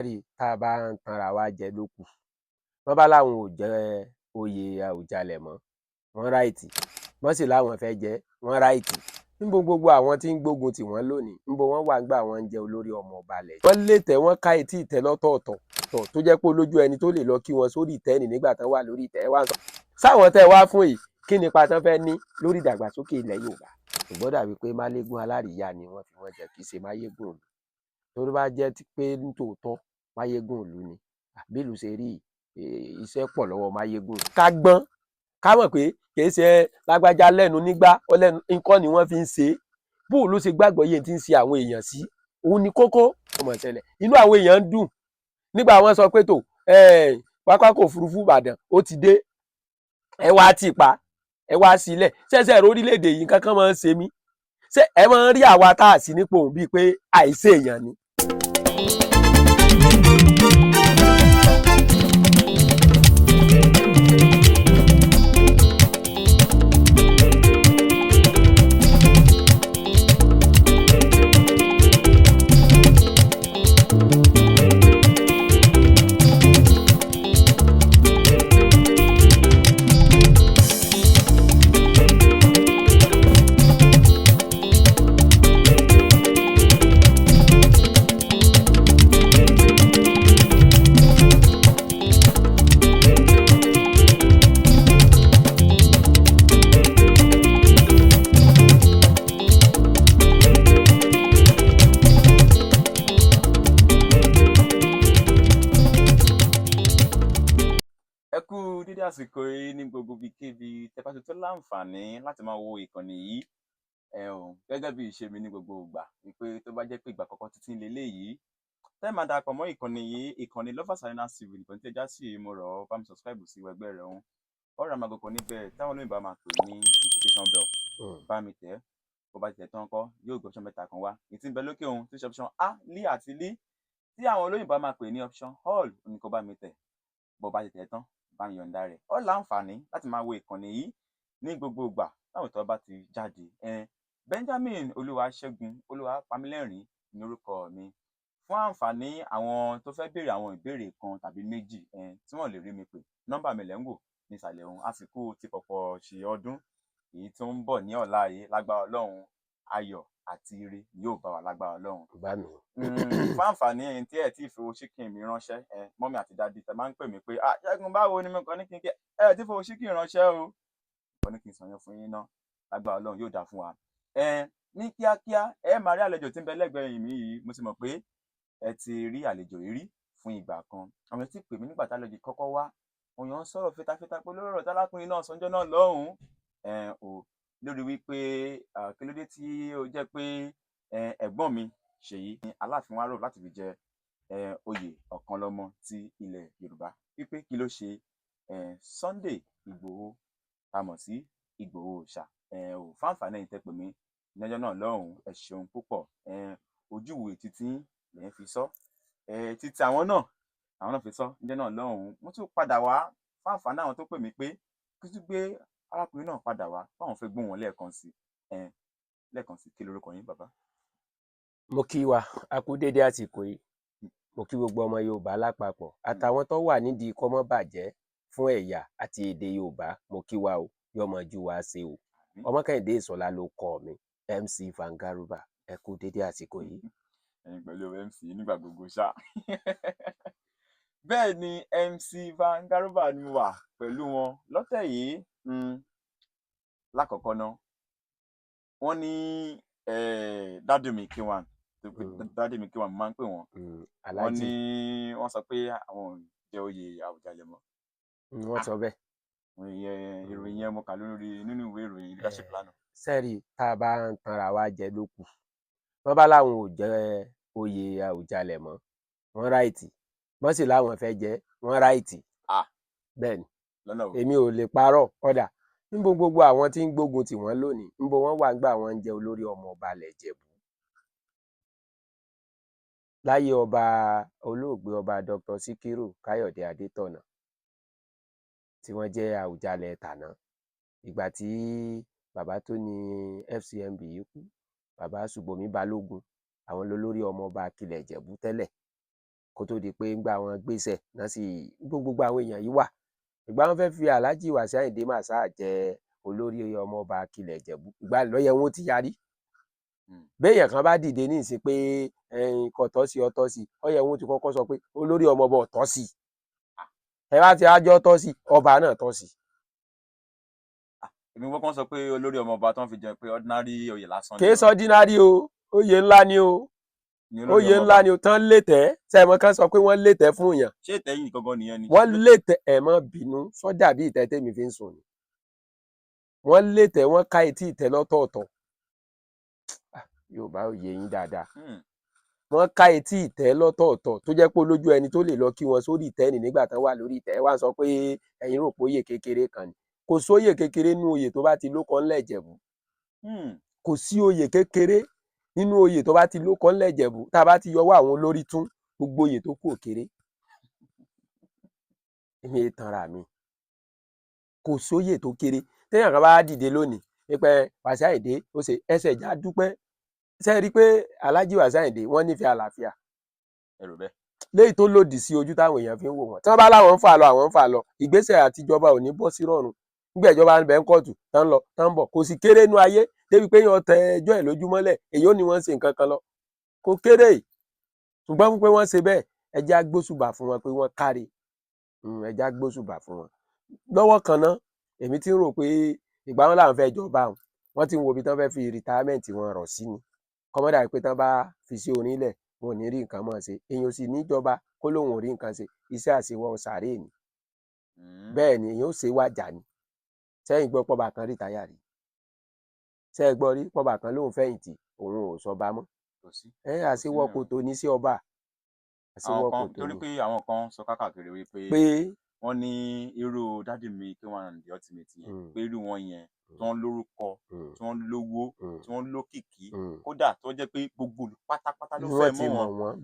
Rí tá a bá ń tanra wa jẹ ló kù. Wọ́n bá láwọn ò jẹ oyè Àwùjalẹ̀ mọ́, wọ́n right. Wọ́n sì láwọn fẹ́ jẹ, wọ́n right. Níbo gbogbo àwọn tí ń gbógun tì wọ́n lónìí, níbo wọ́n wà ńgbà wọ́n ń jẹ olórí ọmọ ọba lẹ̀? Wọ́n lè tẹ̀ wọ́n ká etí ìtẹ́ lọ́tọ̀ọ̀tọ̀ tó jẹ́ pé olójú ẹni tó lè lọ kí wọn sórí ìtẹ́ nì nígbà tán wà lórí ìtẹ́ wá ń sọ. Sáwọn tẹ́ wá fún yìí, kí nípa tán fẹ́ ní lórí ìdàgbàsókè ilẹ̀ Yorùbá? Kò gbọ́dọ̀ dàbí pé Máléégún alárìíyá ni wọ́n fi wọ́n jẹ, kì í ṣe Máyégún ìlú. Torí bá jẹ́ pé nítòótọ́ Máyégún ìlú ni, bí ìlú ṣe rí iṣẹ́ pọ̀ lọ́wọ́ Máyégún. Ká gbọ́n, ká mọ̀ pé kì í ṣe lágbájá lẹ́nu nígbà lẹ́nu nǹkan ni wọ́n fi ń ṣe é. Bóò ló ṣe gbàgbọ́ yé tí ń ṣe àwọn èèyàn sí, òun ni kókó. Ọmọ ìṣẹ̀lẹ̀ inú àwọn èèyàn ń dùn nígbà wọ́n sọ pé tó pápákọ̀ òfurufú Ìbàdàn ó ti dé, ẹ wá tì pa, ẹ wá sílẹ̀. Ṣẹ̀ṣẹ̀ orílẹ̀-èdè yìí kankan máa ń ṣe mí, ṣé ẹ máa ń rí àwa tá a sí nípò òun bíi pé àìsè èèyàn ni. Ẹ kú dédé àsìkò yìí ní gbogbo ibikíbi tẹ́ bá ti tó láǹfààní láti máa wo ìkànnì yìí. Ẹ ò gẹ́gẹ́ bí ìṣe mi ní gbogbo ìgbà wípé tó bá jẹ́ pé ìgbà àkọ́kọ́ títí leléyìí tẹ́ máa darapọ̀ mọ́ ìkànnì yìí, ìkànnì Lovers Arena TV nìkan tí ẹ já sí, mo rọ̀ ọ́ bá mi subscribe sí ẹgbẹ́ rẹ̀ ọ̀hún ọ̀rọ̀ àmàgòkò níbẹ̀ táwọn olóyìnbó máa pè ní notification bell. Bá mi tẹ̀, bó bá ti tẹ̀ tán kọ́ yóò gbé option mẹ́ta kan wá, ìtì ń bẹ lókè òun tí ṣe option A, L àti L tí àwọn olóyìnbó máa pè ní option all ní kó bá mi tẹ̀. Bó bá ti tẹ̀ tán, bá ń yọ̀ǹda rẹ̀, ó láǹfààní láti máa wo ìkànnì yìí ní gbogbo ìgbà táwọn ìtọ́ bá ti jáde. Benjamin Olúwaṣẹ́gun Olúwapamílẹ́rìn ní orúkọ mi. Fún àǹfààní àwọn tó fẹ́ béèrè àwọn ìbéèrè kan tàbí méjì tí wọ́n lè rí mi pè, nọ́mbà mi lẹ́ ń wò nísàlẹ̀ òun. Àsìkò ti pọ̀pọ̀ ṣe ọdún èyí tó ń bọ̀ ní ọ̀la yìí, lágbára Ọlọ́run ayọ̀ àti ire yóò bá wa lágbára Ọlọ́run. Bá mi. Fún àǹfààní ẹ̀yin tí ẹ tí fi owó ṣíkìn mi ránṣẹ́, mọ́mí àti dádì tẹ máa ń pè mí pé ah Ṣẹ́gun báwo ni, mo kàn ní kí n kí ẹ tí fowó ṣíkìn ránṣẹ́ o, mo ní kí n sàn yẹn fún yín ná, lágbára Ọlọ́run yóò dáa fún wa. Ní kíákíá ẹ máa rí àlejò tí ń bẹ lẹ́gbẹ̀ẹ́ mi yìí, mo ti mọ̀ pé ẹ ti rí àlejò yìí rí fún ìgbà kan. Àwọn tí pè mí nígbà tálejò kọ́kọ́ wá, òyàn ń sọ̀rọ̀ fitafita pé lórí ọ̀rọ̀ tálákùnrin náà sọ́njọ́ náà lọ́hùn-ún ò lórí wípé kí ló dé tí ó jẹ́ pé ẹ̀gbọ́n mi Ṣèyí ní Aláàfin wa rò láti fi jẹ oyè Ọ̀kanlọ́mọ ti ilẹ̀ Yorùbá, wípé kí ló ṣe Sunday Ìgbòho tá a mọ̀ sí Ìgbòho Òòṣà. Ò fáǹfààní ẹ̀yin tẹ́ pè mí lọ́jọ́ náà lọ́hùn-ún, ẹ ṣeun púpọ̀. Ojúwe títí lẹ́yìn fi sọ títí àwọn náà fi sọ lọ́jọ́ náà lọ́hùn-ún. Mo tún padà wá fáǹfààní àwọn tó pè mí pé kí tún gbé arákùnrin náà padà wá báwọn fẹ́ gbóhùn wọn lẹ́ẹ̀kan sí. Lẹ́ẹ̀kan sí, kí lorúkọ yín bàbá? Mo kí wa a kú dédé àsìkò yìí, mo kí gbogbo ọmọ Yorùbá lápapọ̀ àtàwọn tó wà nídìí kọ́mọ́ bàjẹ́ fún ẹ̀yà àti èdè Yorùbá, mo kí wa o, yọmọ ju wa ṣe o. Ọmọkẹ́hìndé Ìṣọ̀lá ló kọ mi, MC Van Garuba, ẹ kú dédé àsìkò yìí. Ẹ̀yin pẹ̀lú MC nígbà gbogbo ṣá. Bẹ́ẹ̀ ni MC Van Garuba ni mo wà pẹ̀lú wọn lọ́tẹ̀ yìí. Lákọ̀ọ́kọ́ náà wọ́n ní dádì mi K1, dádì mi K1 máa ń pè wọ́n, wọ́n ní wọ́n sọ pé àwọn ò jẹ oyè Àwùjalẹ̀ mọ́. Wọ́n sọ bẹ́ẹ̀. Ìròyìn yẹn mo kà lórí nínú ìwé ìròyìn Leadership lánàá. Sẹ́ẹ̀rì tá a bá ń tanra wa jẹ ló kù. Wọ́n bá láwọn ò jẹ oyè Àwùjalẹ̀ mọ́, wọ́n right. Wọ́n sì láwọn fẹ́ jẹ, wọ́n right. Bẹ́ẹ̀ ni, èmi ò lè parọ́. Ọ̀dà níbo gbogbo àwọn tí ń gbógun tì wọ́n lónìí, níbo wọ́n wà ńgbà wọ́n ń jẹ olórí ọmọ ọba ilẹ̀ Ìjẹ̀bú láyé ọba olóògbé ọba Dr. Síkírù Káyọ̀dé Adétọ̀nà tí wọ́n jẹ́ Àwùjalẹ̀ tàná. Ìgbà tí bàbá tó ní FCMB yìí kú, bàbá Ṣùbọ́mi Balógun, àwọn lolórí ọmọ ọba Akilẹ̀ Ìjẹ̀bú tẹ́lẹ̀. Kó tó di pé ńgbà wọn gbéṣẹ́ náà sì gbogbo àwọn èèyàn yìí wà. Ìgbà wọn fẹ́ẹ́ fi Alhaji Wasiu Ayinde Marshal jẹ olórí ọmọọba Akilẹ̀ Ìjẹ̀bú, ìgbà lọ́yẹ̀ wọn ó ti yarí. Béèyàn kan bá dìde ní ìsìn pé kò tọ́ sí, ọtọ́ sí, ó yẹ wọn ó ti kọ́kọ́ sọ pé olórí ọmọọba ọ̀tọ́ sí. Ẹ bá ti ájọ́ tọ́ sí, ọba náà tọ́ sí. Èmi wọ́n kàn sọ pé olórí ọmọọba tó ń fi jẹ pé ordinary oyè lásán Kì í sọ ordinary o, oyè ńlá ni o. Oyè ńlá ni o tán lè tẹ́ sẹ́ẹ̀mọ́ kan sọ pé wọ́n lè tẹ́ fún yàn. Ṣé ìtẹ́yìn gangan nìyẹn ni? Wọ́n lè tẹ́, ẹ̀ mọ́ bínú, sọ́jà bí ìtẹ́ tèmi fi ń sùn ni. Wọ́n lè tẹ́, wọ́n ká etí ìtẹ́ lọ́tọ̀ọ̀tọ̀. Yorùbá ò yé yín dáadáa. Wọ́n ká etí ìtẹ́ lọ́tọ̀ọ̀tọ̀ tó jẹ́ pé olójú ẹni tó lè lọ kí wọn sórí ìtẹ́ nì nígbà tán wà lórí ìtẹ́. Wá sọ pé ẹ̀yin rò pé oyè kékeré kan ni. Kò sóyè kékeré nínú oyè tó bá ti lóko ńlẹ̀ Ìjẹ̀bú. Kò sí oyè kékeré nínú oyè tó bá ti lóko ńlẹ̀ Ìjẹ̀bú. Tá a bá ti yọwọ́ àwọn olórí tún, gbogbo oyè tó kù ò kéré. Èmi è tanra mi, kò sóyè tó kéré. Téèyàn kan bá dìde lónìí pé Wasiu Ayinde ó ṣe ẹsẹ̀ ìjà dúpẹ́, ṣe rí i pé Alhaji Wasiu Ayinde wọ́n nífẹ̀ẹ́ àlàáfíà. Ẹ rò bẹ́ẹ̀. Léyìí tó lòdì sí ojú táwọn èèyàn fi ń wò wọ́n. Tí wọ́n bá láwọn ń fà lọ, àwọn ń fà lọ, ìgbésẹ̀ àtijọba ò ní bọ́ sí rọ̀rùn. Nígbà ìjọba ń bẹ ń kóòtù, tán lọ tán ń bọ̀, kò sì kéré nú ayé débi pé yàn tẹ ẹjọ́ ẹ̀ lójúmọ́lẹ̀, èyí ò ní wọ́n ń ṣe nǹkan kan lọ, kò kéré. Ṣùgbọ́n fún pé wọ́n ṣe bẹ́ẹ̀, ẹ jẹ́ á gbóṣùbà fún wọn pé wọ́n káre. Ẹ jẹ́ á gbóṣùbà fún wọn. Lọ́wọ́ kan náà, èmi ti ń rò pé ìgbà wọn làwọn fẹ́ jọba wọn, wọ́n ti ń wo ibi tán fẹ́ fi retirement wọn rọ̀ sí ni. Kọ́mọ́dà pé tán bá fi sí onílẹ̀, wọn ò ní rí nǹkan mọ́ ṣe. Èèyàn ò sì níjọba kó lóun ò rí nǹkan ṣe, iṣẹ́ àṣewọ́ sàréè ni. Bẹ́ẹ̀ ni, èèyàn ó ṣe wájà ni. Sẹ́yìn gbọ́ pọ́ba kan retire rí? Sẹ́yìn gbọ́ rí pọ́ba kan lóun fẹ̀yìntì, òun ò sọba mọ́? Ẹ àṣewọ́ kò tó ní sí ọba. Àṣewọ́ kò tó ní. Torí pé àwọn kan sọ káàkiri wípé wọ́n ní irú dádì mi K1 The Ultimate yẹn, pé irú wọn yẹn tí wọ́n lórúkọ, tí wọ́n lówó, tí wọ́n lókìkí, kódà tó jẹ́ pé gbogbo pátápátá ló fẹ́ mọ̀ wọ́n.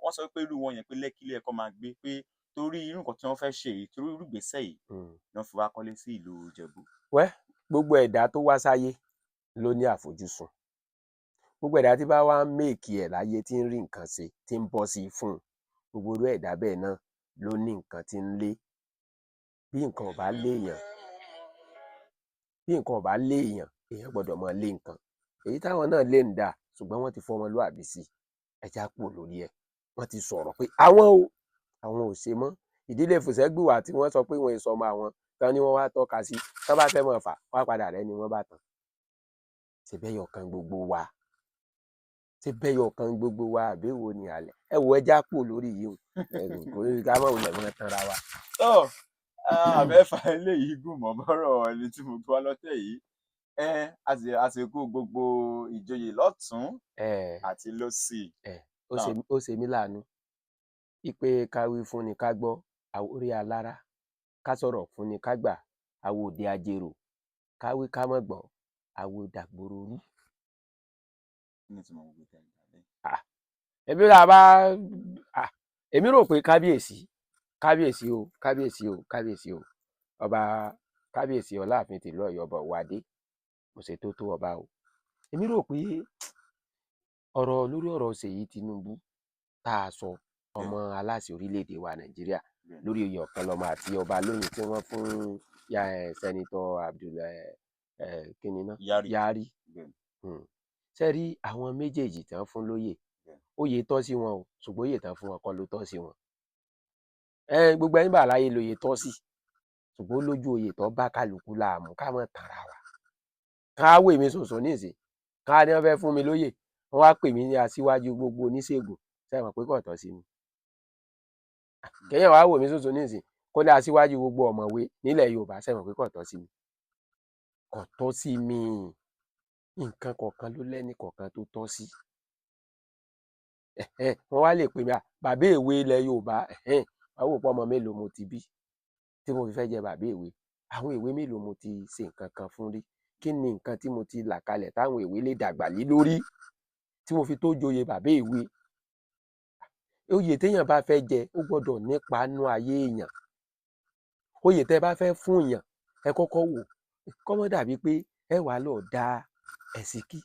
Wọ́n sọ pé irú wọn yẹn pé Lẹ́kí ló yẹ kó máa gbé, pé torí irú nǹkan tí wọ́n fẹ́ ṣe yìí, torí irú ìgbésẹ̀ yìí ni wọ́n fi wá kọ́lé sí ìlú Ìjẹ̀bú. Wẹ́, gbogbo ẹ̀dá tó wá sáyé ló ní àfojúsùn. Gbogbo ẹ̀dá tí bá wá ń make ẹ̀ láyé, tí ń rí nǹkan ṣe, tí ń bọ́ sí i fún un, gbogbo irú ẹ̀dá bẹ́ẹ̀ náà ló ní nǹkan tí ń lé. Bí nǹkan ò bá léèyàn, bí nǹkan ò bá léèyàn, èèyàn gbọ́dọ̀ máa lé nǹkan. Èyí táwọn náà lé ń dà, ṣùgbọ́n wọ́n ti fọmọlúàbí sí i. Ẹja kúrò lórí ẹ̀. Wọ́n ti sọ̀rọ̀ pé àwọn o, àwọn ò ṣe mọ́. Ìdílé Fùsẹ́gbùwà tí wọ́n sọ pé wọ́n èso ọmọ àwọn tán ni wọ́n wá tọ́ka sí, tán bá fẹ́ mọ̀ fà wá padà rẹ́ ni wọ́n bá tán. Ṣe bẹ́yọ̀ kan gbogbo wa, ṣe bẹ́yọ̀ kan gbogbo wa, àbẹ́wò ni àlẹ́ ẹ wo. Ẹja kúrò lórí yìí o, kò ní ká mọ̀ wulẹ̀ mọ́ tanra wa. Tó àbẹ́fà eléyìí gùn mọ́ bọ́rọ̀ ẹni tí mo gbọ́ lọ́tẹ̀ yìí. Àsìkò gbogbo ìjòyè lọ́tún àti lósì. Ó ṣe mí láàánú ipe ká wí fún ni ká gbọ́ orí alára, ká sọ̀rọ̀ fún ni ká gbà àwo òde ajérò, ká wí ká mọ̀ gbọ́ àwo dàgbòrò rú. Èmi rà bá, èmi rò pé kábíyèsí, kábíyèsí o, kábíyèsí o, kábíyèsí o, ọba kábíyèsí Ọláàfin tìlú Ọ̀yọ́, ọba Ọwọ́adé, mo ṣe tó tó ọba o. Èmi rò pé ọ̀rọ̀ lórí ọ̀rọ̀ Ṣèyí Tinubu tá a sọ, ọmọ aláṣẹ orílẹ̀-èdè wa Nàìjíríà, lórí oyè Ọ̀kanlọ́mọ àti ọba lóyìn tí wọ́n fún Senator Abdul kíni náà Yari. Ṣe rí àwọn méjèèjì tí wọ́n fún lóyè, oyè tọ́ sí wọn o, ṣùgbọ́n oyè tán fún wọn kọ́ ló tọ́ sí wọn. Gbogbo ẹni bá láyé lóye tọ́ sí, ṣùgbọ́n lójú oyè tó bá kálukú láàmú, ká mọ̀ tara wa. Ká wò mí sòsò nísìn, ká ní wọ́n fẹ́ fún mi lóyè, wọ́n wá pè mí ní aṣíwájú gbogbo oníṣègùn, ṣe mọ̀ pé kò tọ́ sí mi? Kéèyàn wá wò mí sòsò nísìn kó ní aṣíwájú gbogbo ọ̀mọ̀wé nílẹ̀ Yorùbá, ṣe mọ̀ pé kò tọ́ sí mi? Kò tọ́ sí mi. Nǹkan kọ̀ọ̀kan ló lẹ́ni kọ̀ọ̀kan tó tọ́ sí. Wọ́n wá lè pè mí bàbá èwe ilẹ̀ Yorùbá, wọ́n wò pé ọmọ mélòó mo ti bí tí mo fi fẹ́ jẹ bàbá èwe, àwọn èwe mélòó mo ti ṣe nǹkan kan fún rí, kí ni nǹkan tí mo ti là kalẹ̀ táwọn èwe lè dàgbà lé lórí tí mo fi tó joyè bàbá èwe. Oyè téèyàn bá fẹ́ jẹ, ó gbọ́dọ̀ nípa nú ayé èèyàn. Oyè tẹ́ bá fẹ́ fún èèyàn, ẹ kọ́kọ́ wò kọ́mọ́ dàbí pé ẹ wàá lọ da ẹ̀sìnkí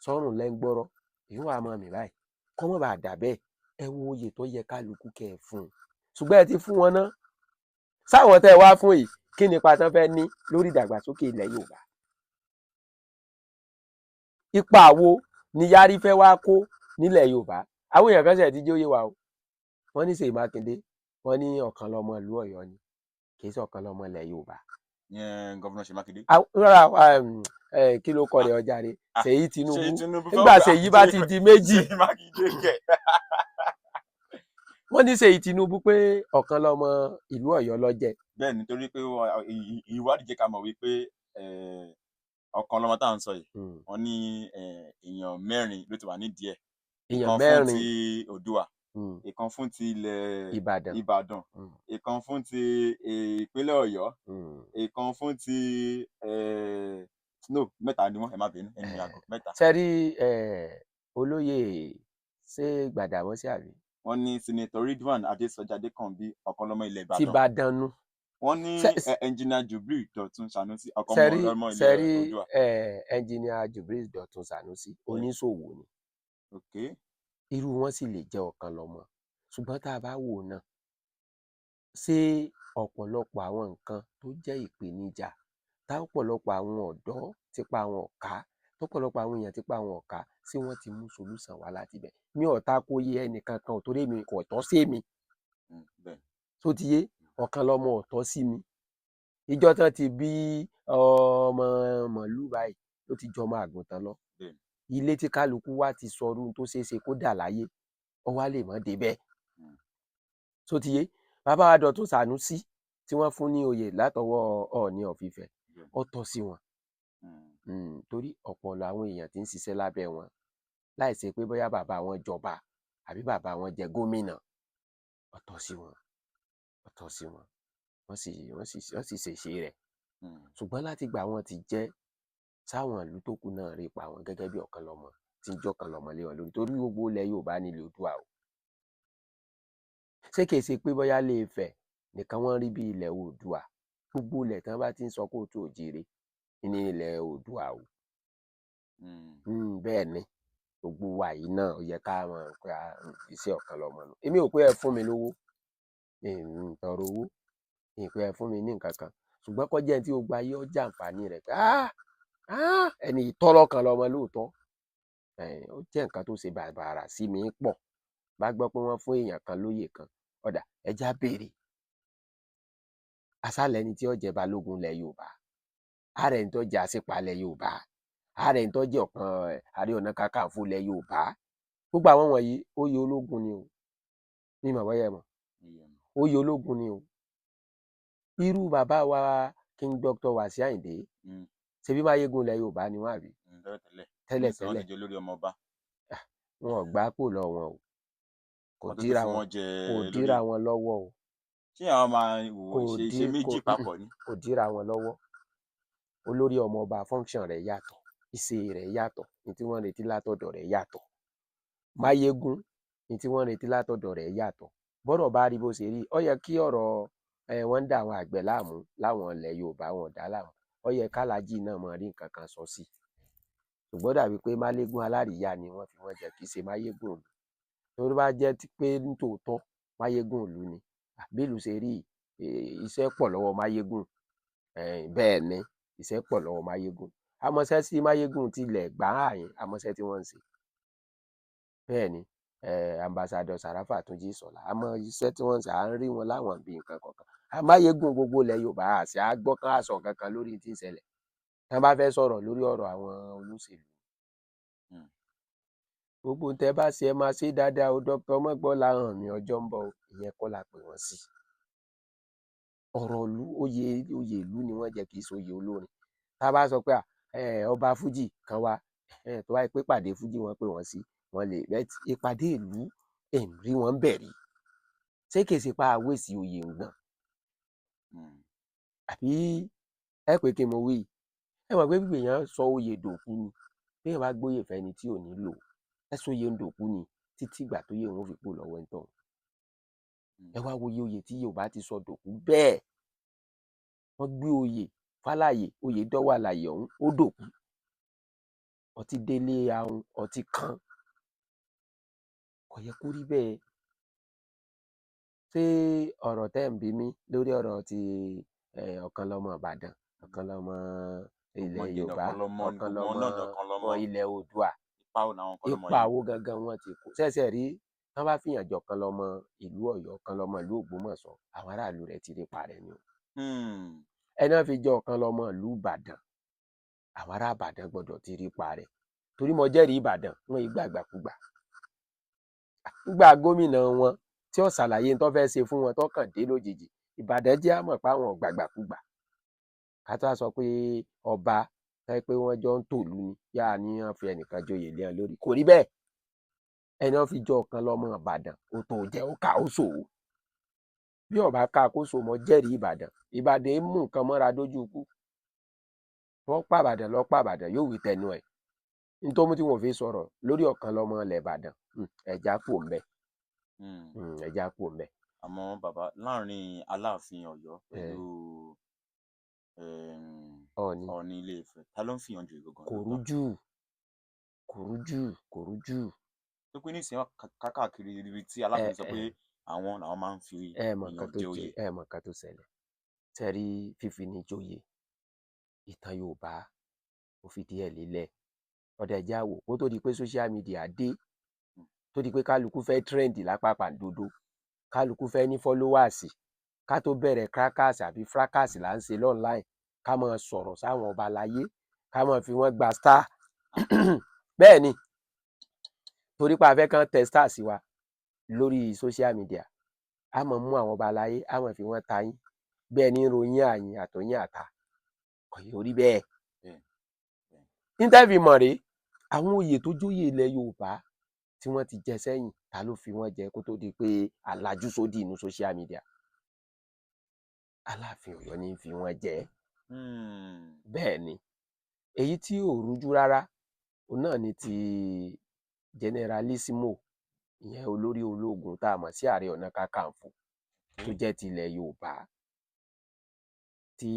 sọ́rùn lẹ́ngbọ́rọ́, èyí wàá mọ̀ mí báyìí, kọ́mọ́ bá dà bẹ́ẹ̀. Ẹ wo oyè tó yẹ kálukú kẹ́ ẹ fún un, ṣùgbọ́n ẹ ti fún wọn ná. Sáwọn tẹ́ ẹ wá fún yìí, kí ni ipa tán fẹ́ ní lórí ìdàgbàsókè ilẹ̀ Yorùbá? Ipa wo ni Yarí fẹ́ wá kó nílẹ̀ Yorùbá? Àwọn èèyàn kan ṣe ti jẹ́ òye wa o. Wọ́n ní Ṣèyí Mákindé, wọ́n ní ọ̀kan lọ́mọ ìlú Ọ̀yọ́ ni, kì í ṣe ọ̀kan lọ́mọ ilẹ̀ Yorùbá. Ìyẹn Governor Ṣèyí Mákindé. Rárá, kí ló kọ rẹ̀ ọjà rẹ̀? Ah, Ṣèyí Tinubu. Ṣèyí Tinubu. Nígbà Ṣèyí bá ti di méjì, Ṣèyí Mákindé kẹ̀. Wọ́n ní Ṣèyí Tinubu pé ọ̀kan lọ́mọ ìlú Ọ̀yọ́ ló jẹ́. Bẹ́ẹ̀ ni, torí pé ìwádìí jẹ́ ká mọ̀ wípé ọ̀kan lọ́mọ tá à ń sọ yìí, wọ́n ní èèyàn mẹ́rin ló ti wà nídìí ẹ̀. Èèyàn Ìkan fún mẹ́rin. ti Oòduà, ìkan fún ti ilẹ̀ Ìbàdàn. Ìbàdàn, ìkan fún ti ìpínlẹ̀ Ọ̀yọ́, ìkan fún ti no, mẹ́ta ni wọ́n. Ẹ má bínú, ẹnu yàgò, mẹ́ta. Sẹ́rí olóyè ṣé Gbàdàmọ́sí àbí? Wọ́n ní Senator Ridwan Adésọjí Adékànbí, ọ̀kan lọ́mọ ilẹ̀ Ti Ìbàdàn. Ìbàdàn nu. Wọ́n ní Engineer Jubril Dọ̀tun Sanusi, ọ̀kan Sẹ́rí lọ́mọ ilẹ̀ sẹ́rí Oòduà. Engineer Jubril Dọ̀tun Sanusi, oníṣòwò ni. Irú wọn sì lè jẹ́ ọ̀kan lọ́mọ, ṣùgbọ́n tá a bá wò ó náà, ṣé ọ̀pọ̀lọpọ̀ àwọn nǹkan tó jẹ́ ìpèníjà tá ọ̀pọ̀lọpọ̀ àwọn ọ̀dọ́ tipa wọn ò ká, tọ́pọ̀lọpọ̀ àwọn èèyàn tipa wọn ò ká, ṣé wọ́n ti mú solution wá láti ibẹ̀? Mi ò tako iye ẹnìkankan ò, torí èmi kò tọ́ sí èmi. Tó ti yé, ọ̀kan lọ́mọ ò tọ́ sí mi. Ìjọ tán ti bí ọmọ màlúù báyìí ló ti jọmọ àgùntàn lọ. Ilé tí kálukú wa ti sọrú tó ṣeé ṣe kó dà láyé, ó wá lè mọ́ débẹ̀. Tó ti yé, bàbá wa Dọ̀tun Sànúsí tí wọ́n fún ní oyè látọwọ́ Ọọ̀ni of Ifẹ̀, ó tọ́ sí wọn, torí ọ̀pọ̀ làwọn èèyàn tí ń ṣiṣẹ́ lábẹ́ wọn láì ṣe pé bóyá bàbá wọn jọba àbí bàbá wọn jẹ gómìnà. Ó tọ́ sí wọn, ó tọ́ sí wọn, wọ́n sì ṣèṣe rẹ̀. Ṣùgbọ́n láti gbà wọ́n ti jẹ́ sáwọn ìlú tó kù náà rí pa wọn gẹ́gẹ́ bí ọ̀kan lọ́mọ tí ń jọ́kan lọ́mọ lé wọn lórí, torí gbogbo ilẹ̀ Yorùbá nílẹ̀ Oòduà o. Ṣé kìí ṣe pé bóyá Ilé Ifẹ̀ nìkan wọ́n rí bí ilẹ̀ Oòduà? Gbogbo ilẹ̀ tí wọ́n bá ti ń sọ kóòtù òjìire ní ilẹ̀ Oòduà o. Bẹ́ẹ̀ ni, gbogbo wa yìí náà, ó yẹ ká mọ̀ pé iṣẹ́ ọ̀kan lọ́mọ nù. Èmi ò pé ẹ fún mi lówó, mi ò tọrọ owó, mi ò pé ẹ fún mi ní nǹkan kan, ṣùgbọ́n kó jẹ́ ẹni tí gbogbo ayé ó jàǹfààní rẹ̀ pé ẹni ìtọ́lọ́kan lọ́mọ lóòótọ́. Ó jẹ́ nǹkan tó ṣe bàbàrà sí mi pọ̀ bá gbọ́ pé wọ́n fún èèyàn kan lóyè kan. Ọ̀dà ẹja béèrè asálẹ̀ ẹni tí ó jẹ́ balógun ilẹ̀ Yorùbá, ààrẹ ẹni tó jẹ́ àṣìpa ilẹ̀ Yorùbá, ààrẹ ẹni tó jẹ́ ọ̀kan Ààrẹ Ọ̀nà Kakanfò ilẹ̀ Yorùbá. Gbogbo àwọn wọ̀nyí, oyè ológun ni o. Ní ìmọ̀ bọ́yá ẹ mọ̀, oyè ológun ni o. Irú bàbá wa King Dr. Wasiu Ayinde, ṣebí máyégún ilẹ̀ Yorùbá ni wọ́n, àbí? Tẹ́lẹ̀. Tẹ́lẹ̀. Nísìnyí wọ́n Tẹ́lẹ̀. ti jẹ́ olórí ọmọọba. Wọn ò gbá kò lọ wọn o, kò Wọ́n tó tún díra fi wọn wọ́n jẹ kò olórí. Díra wọn lọ́wọ́ o. Ṣé àwọn máa wò Kò ṣe ṣe méjì papọ̀ ni? Kò díra wọn lọ́wọ́. Olórí ọmọọba, function rẹ̀ yàtọ̀, ìṣe rẹ̀ yàtọ̀, ní tí wọ́n ń retí látọ̀dọ̀ rẹ̀ yàtọ̀. Máyégún, ní tí wọ́n ń retí látọ̀dọ̀ rẹ̀ yàtọ̀. Bọ́rọ̀ bá rí bó ṣe rí, ó yẹ kí ọ̀rọ̀ wọ́n ń dà àwọn àgbẹ̀ láàmú láwọn ilẹ̀ Yorùbá, wọn ò dá láàmú, ó yẹ kálájì náà mọ rí nǹkan kan sọ sí i. Ṣùgbọ́n dàbí pé máléégún alárìíyá ni wọ́n fi wọ́n jẹ, kì í ṣe máyégún ìlú. Torí bá jẹ́ pé nítòótọ́ máyégún ìlú ni, bí ìlú ṣe rí yìí, iṣẹ́ pọ̀ lọ́wọ́ máyégún. Bẹ́ẹ̀ ni, iṣẹ́ pọ̀ lọ́wọ́ máyégún. Amọ̀ṣẹ́ sí máyégún tilẹ̀ gbà àyìn, amọ̀ṣẹ́ tí wọ́n ń ṣe. Bẹ́ẹ̀ ni, Ambassador Sàràfà Túnjí Ìṣọ̀lá, àmọ́ iṣẹ́ tí wọ́n ń ṣe, à ń rí wọn láwọn ibi nǹkan kọ̀ọ̀kan. Máyégún gbogbo ilẹ̀ Yorùbá, àṣẹ á gbọ́ kán àṣọ kankan lórí tí ń ṣẹlẹ̀ tí wọ́n bá fẹ́ sọ̀rọ̀ lórí ọ̀rọ̀ àwọn olóṣèlú. Gbogbo tẹ́ bá ṣe, ẹ máa ṣe dáadáa o. Dr. Mọ́gbọ́láhàn mi, ọjọ́ ń bọ̀ o. Ìyẹn kọ́ la pè wọ́n sí. Ọ̀rọ̀ ìlú, oyè, oyè ìlú ni wọ́n jẹ́, kì í ṣe oyè olórin. Tá a bá sọ pé ọba fújì kan wá, tó bá yẹ pé ìpàdé fújì wọ́n pè wọ́n sí, wọ́n lè bẹ́ẹ̀. Ìpàdé ìlú, ẹ̀ ń rí wọn bẹ̀ rí. Ṣé kìí ṣe pa àwèsì oyè ń gbọ̀n? Àbí ẹ pé kí n mo wí? Ẹ mọ̀ pé bí èèyàn sọ oyè dòkú ni, bí èèyàn bá gbóyè fẹ́ni tí ò ní lò, ẹ sọ oyè ń dòkú ni títí ìgbà tó yẹ òun fi kú lọ́wọ́ ẹni tọ̀hún. Ẹ wá wo iye oyè tí Yorùbá ti sọ dòkú bẹ́ẹ̀. Wọ́n gbé oyè fáláyè, oyè dọ́wọ́ àlàyé ọ̀hún, ó dòkú. Ọtí délé ahun, ọtí kan. Kò yẹ kó rí bẹ́ẹ̀. Ṣé ọ̀rọ̀ tẹ́ ń bi mí lórí ọ̀rọ̀ ti Ọ̀kanlọ́mọ Ìbàdàn, Ọ̀kanlọ́mọ ilẹ̀ Ọ̀kan Yorùbá, lọ́mọ, Ọ̀kanlọ́mọ gbogbo wọn náà ni Ọ̀kanlọ́mọ. ilẹ̀ Oòduà, Ipa wo làwọn Ọ̀kanlọ́mọ ipa yìí? wo gangan wọn ti kó ṣẹ̀ṣẹ̀ rí? Tán bá fìyàn jọ Ọ̀kanlọ́mọ ìlú Ọ̀yọ́, Ọ̀kanlọ́mọ ìlú Ògbómọ̀ṣọ́, àwọn aráàlú rẹ̀ ti rí parẹ́ ni o. Ẹni wọn fi jọ Ọ̀kanlọ́mọ ìlú Ìbàdàn, àwọn ará Ìbàdàn gbọ́dọ̀ ti rí parẹ́, torí mo jẹ́rìí Ìbàdàn, wọn yìí gbàgbàkúgbà. Nígbà gómìnà wọn tí ó ṣàlàyé tó fẹ́ ṣe fún wọn tó kàn dé lójijì, Ìbàdàn jẹ́ àmọ̀ pé àwọn ò gbàgbàkúgbà. Ká tó wá sọ pé ọba tó jẹ́ pé wọ́n jọ ń tòlú ni, yáa ní wọ́n fi ẹnìkan joyè lé wọn lórí, kò rí bẹ́ẹ̀. Ẹni wọ́n fi jọ Ọ̀kanlọ́mọ Ìbàdàn, ó tó jẹ́ ó kà ó sòwò. Bí ọba ká kó so, mọ́ jẹ́rìí Ìbàdàn. Ìbàdàn ń mú nǹkan mọ́ra dójú ikú. Wọ́n pàbàdàn lọ pàbàdàn, yóò wí tẹnu ẹ̀ nítorí tí wọn ò fi sọ̀rọ̀ lórí Ọ̀kanlọ́mọ ilẹ̀ Ìbàdàn. Ẹja kù ńbẹ̀. Ẹja kù ńbẹ̀. Àmọ́ bàbá, láàrin Aláàfin Ọ̀yọ́ pẹ̀lú Ọọ̀ni. Ọọ̀ni Ilé Ifẹ̀, ta ló ń fìyàn joyè gangan Kò lóòótọ́? rújú, kò rújú, kò rújú. Tó pé nísìnyí wọn káàkiri ibi tí Aláàfin sọ pé àwọn làwọn máa ń fi Ẹ mọ èèyàn nǹkan tó jẹ jẹ oyè. Ẹ mọ nǹkan tó ṣẹlẹ̀ tẹ́rí, fífi ní joyè, ìtàn Yorùbá ó fìdí ẹ̀ lélẹ̀. Ọ̀dà ẹ̀já wò kó tó di pé social media dé, tó di pé kálukú fẹ́ trend lápapàǹdodo, kálukú fẹ́ ní followers, ká tó bẹ̀rẹ̀ crackers àbí fracas là ń ṣe online, ká máa sọ̀rọ̀ sáwọn ọba láyé, ká máa fi wọ́n gba star. Bẹ́ẹ̀ ni, torí pé a fẹ́ kán tẹ star sí wa lórí social media, a máa mú àwọn ọba láyé, a máa fi wọ́n ta yín bí ẹni ń ròyìn àyìn àtòyìn àta. Kò yóò rí bẹ́ẹ̀. Interview mọ̀ rèé, àwọn oyè tó jóyè ilẹ̀ Yorùbá tí wọ́n ti jẹ sẹ́yìn, ta ló fi wọ́n jẹ kó tó di pé alájú sódì inú social media? Aláàfin Ọ̀yọ́ ní í fi wọ́n jẹ. Bẹ́ẹ̀ ni, èyí tí ò rújú rárá, òun náà ni ti generalissimo, ìyẹn olórí ológun tá a mọ̀ sí Ààrẹ Ọ̀nà Kakanfò tó jẹ́ ti ilẹ̀ Yorùbá, tí